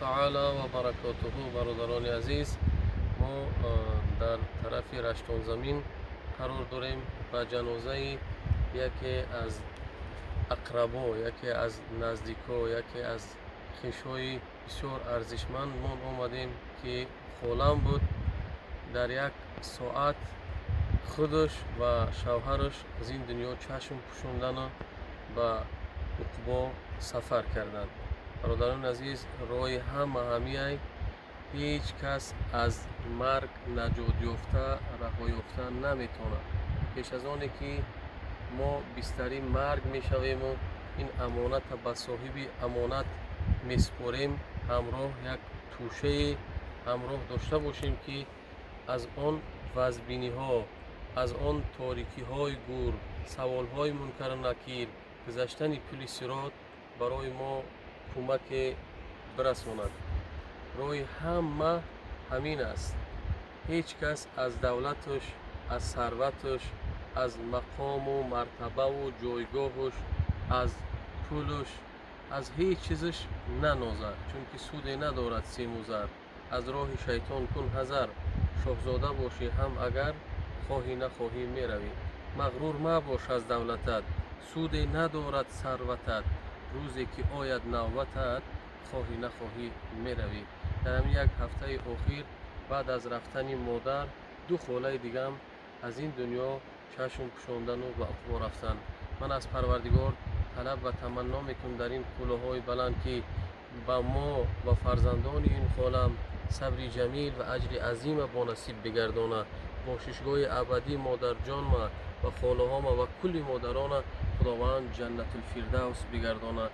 Таала ва баракотуҳу. Бародарони азиз, мо дар тарафи Раштонзамин қарор дорем. Ба ҷанозаи яке аз ақрабо, яке аз наздико, яке аз хешҳои бисёр арзишмандмон омадем, ки холам буд. Дар як соат худаш ва шавҳараш аз ин дунё чашм пӯшондану ба уқбо сафар карданд. Бародарони азиз, роҳи ҳама ҳамияй. Ҳеҷ кас аз марг наҷотёфта, раҳоёфта наметавонад. Пеш аз оне ки мо бистари марг мешавему ин амоната ба соҳиби амонат месупорем, ҳамроҳ як тӯшае ҳамроҳ дошта бошем, ки аз он вазбиниҳо, аз он торикиҳои гур, саволҳои мункару накир, гузаштани пули сирот барои мо кӯмаке бирасонад. Роҳи ҳама ҳамин аст. Ҳеҷ кас аз давлаташ, аз сарваташ, аз мақому мартабаву ҷойгоҳуш, аз пулуш, аз ҳеҷ чизаш нанозад, чунки суде надорад симу зар. Аз роҳи шайтон кун ҳазар. Шоҳзода бошӣ ҳам агар, хоҳӣ нахоҳӣ меравӣ. Мағрур мабош аз давлатат, суде надорад сарватат. Рӯзе ки ояд навбатат, хоҳӣ нахоҳӣ меравӣ. Дар ҳамин як ҳафтаи охир баъд аз рафтани модар ду холаи дигам аз ин дунё чашм пӯшондану ба уқбо рафтанд. Ман аз Парвардигор талаб ва таманно мекунам дар ин қуллаҳои баланд, ки ба мо ва фарзандони ин холам сабри ҷамил ва аҷри азима бо насиб бигардона. Бошишгоҳи абадӣ модарҷонма ва холаҳома ва кулли модарона Худованд Ҷаннатулфирдавс бигардона.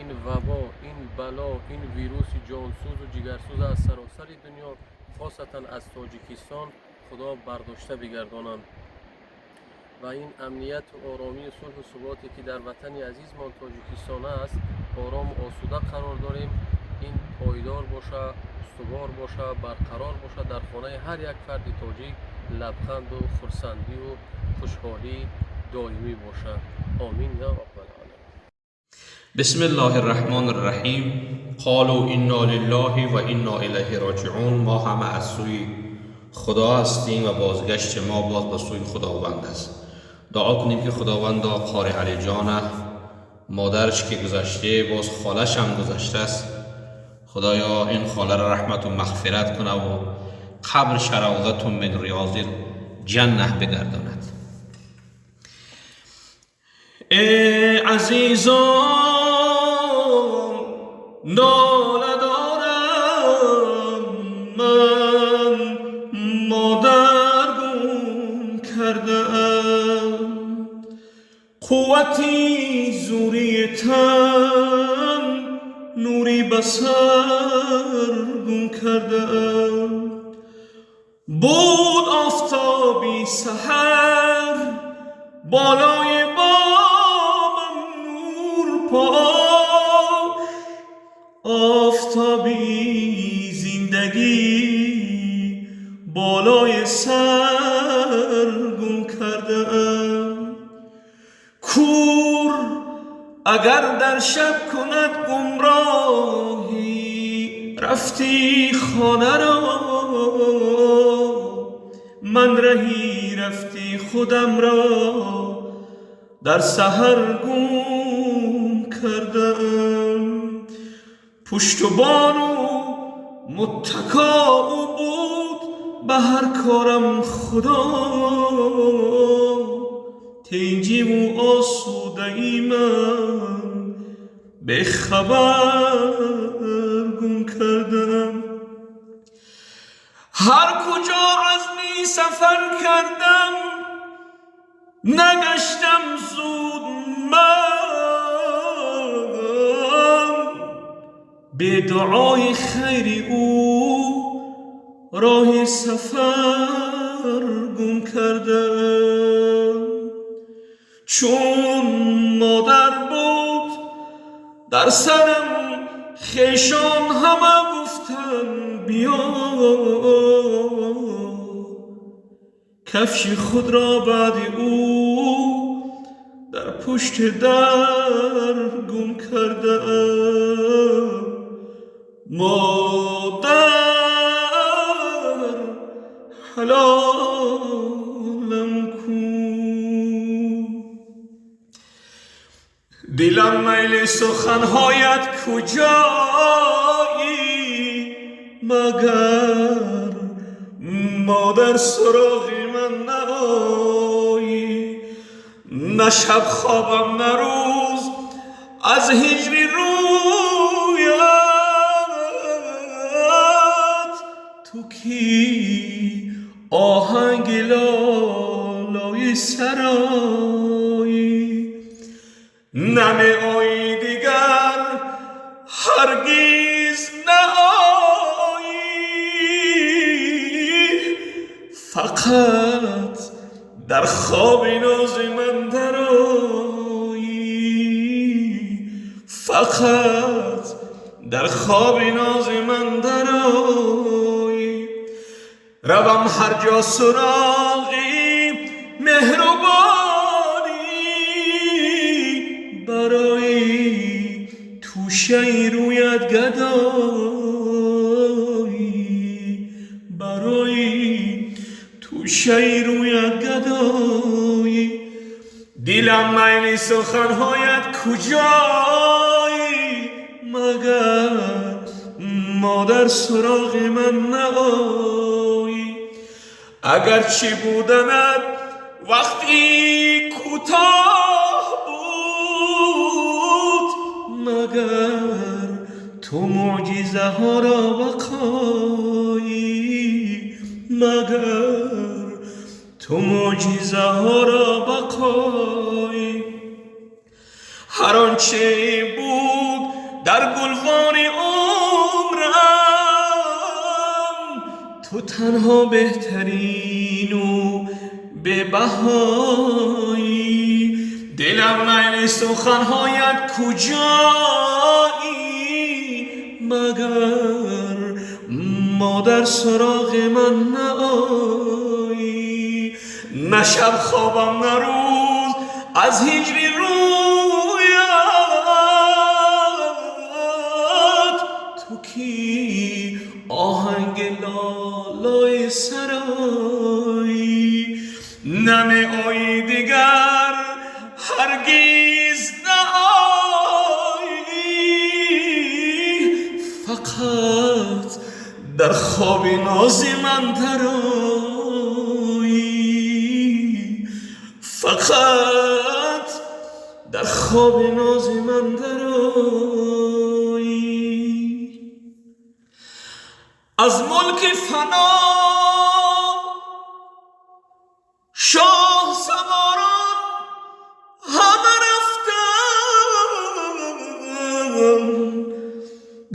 Ин вабо, ин бало, ин вируси ҷонсӯзу ҷигарсӯз аз саросари дунё, хосатан аз Тоҷикистон, Худо бардошта бигардонанд ва ин амнияту оромию сулҳу суботе, ки дар ватани азизмон Тоҷикистон аст, орому осуда қарор дорем, ин пойдор боша, устувор боша, барқарор боша. Дар хонаи ҳар як фарди тоҷик лабханду хурсандию хушҳолӣ доимӣ боша. Омин я Раббал оламин. بسم الله الرحمن الرحیم. قالوا انا لله و انا الیه راجعون. ما همه از سوی خدا هستیم و بازگشت ما باز به سوی خداوند است. دعا کنیم که خداوند قاری علی جانه، مادرش که گذشته، باز خالش هم گذشته است. خدایا این خاله را رحمت و مغفرت کنه و قبرش روضة من ریاض الجنه بگرداند. ای عزیزان، ناله دارم من، مادر گم کرده. قوتی زوری تن، نوری بصر گم کرده. بود آفتابی سحر بالای بامم نور پاش، آفتابی زندگی بالای سر گم کرده. کور اگر در شب کند گمراهی، رفتی خانه را، من رهی رفتی خودم را در سحر گم کردم. پشت و بانو متکا او بود، به هر کارم خدا. تنجی و آسوده من به خبر گم کردم. هر کجا عزمی سفر کردم، نگشتم زود من. به دعای خیر او راه سفر گم کردم. چون مادر بود در سرم، خویشان همه گفتن بیا. کفش خود را بعد او در پشت در گم کردم. Модар ҳалолам кун. Дилам майли суханҳоят куҷоӣ, магар модар суроғи ман наоӣ. На шаб хобам на рӯз аз ҳиҷри рӯят, ту кӣ оҳанги лолои сароӣ. Намеоӣ дигар, ҳаргиз наоӣ, фақат дар хоби нози ман дароӣ, фақат дар хоби нози ман дароӣ. Равам ҳар ҷо суроғи меҳрубонӣ, барои тӯшаи рӯят гадоӣ, барои тӯшаи рӯят гадоӣ. Дилам майли суханҳоят куҷоӣ, магар модар суроғи ман наоӣ. Агарчи буданат вақти кӯтоҳ буд, магар ту мӯъҷизаҳоро бақоӣ, магар ту мӯъҷизаҳоро бақоӣ. Ҳар он че буд дар гулвони умрам, ту танҳо беҳтарину бебаҳоӣ. Дилам майли суханҳоят куҷоӣ, магар модар суроғи ман наоӣ. На шаб хобам на рӯз аз ҳиҷри рӯят, ту кӣ оҳанги лолои сароӣ. Намеоӣ дигар, ҳаргиз наоӣ, фақат дар хоби нози ман дароӣ, фақат дар хоби нози ман дароӣ. Аз мулки фано шоҳ саворон ҳама рафтанд,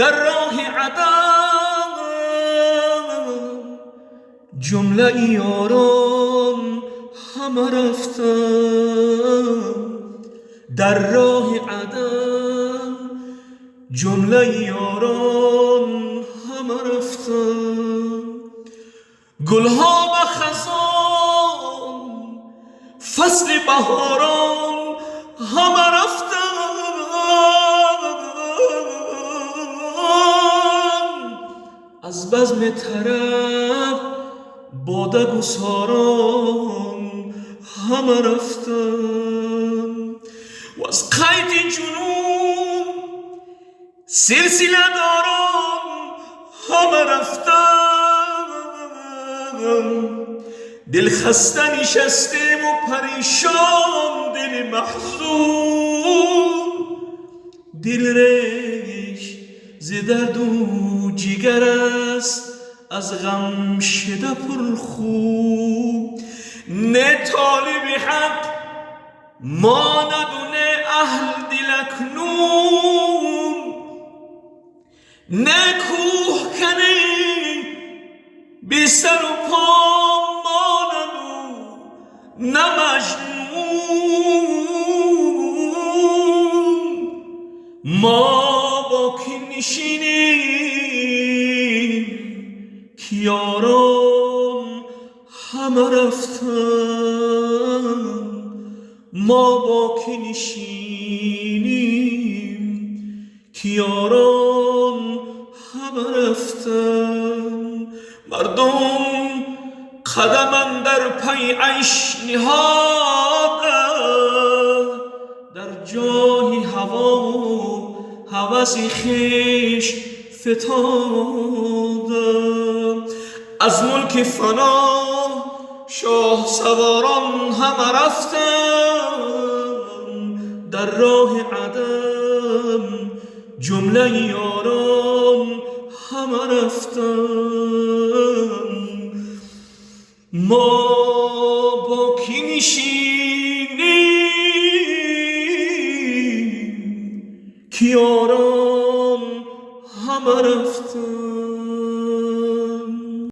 дар роҳи адам ҷумлаи ёрон ҳама рафтанд, дар роҳи адам ҷумлаи ёрон ҳама рафтанд. Гулҳо ба хазон, фасли баҳорон ҳама рафтанд, аз базми тараб бодагусорон ҳама рафтанд, ва аз қайди ҷунун силсиладорон ҳама рафтанд. Дилхаста нишастему паришон, дили маҳзун, дилреш зи дарду ҷигар аст аз ғам шида пурхун. Не толиби ҳақ монанду не аҳл дил акнун, не кӯҳ кане бесару по монанду на маҷнун. Мо бо кӣ нишинем, ки ёрон ҳама рафтанд, мо бо кӣ нишинем, ки ёрон ҳама рафтанд. Мардум қадам андар пай айш ниҳода, дар ҷои ҳаву ҳаваси хеш фитода. Аз мулки фано шоҳсаворон ҳама рафтанд, дар роҳи адам ҷумла ёрон ҳама рафтанд.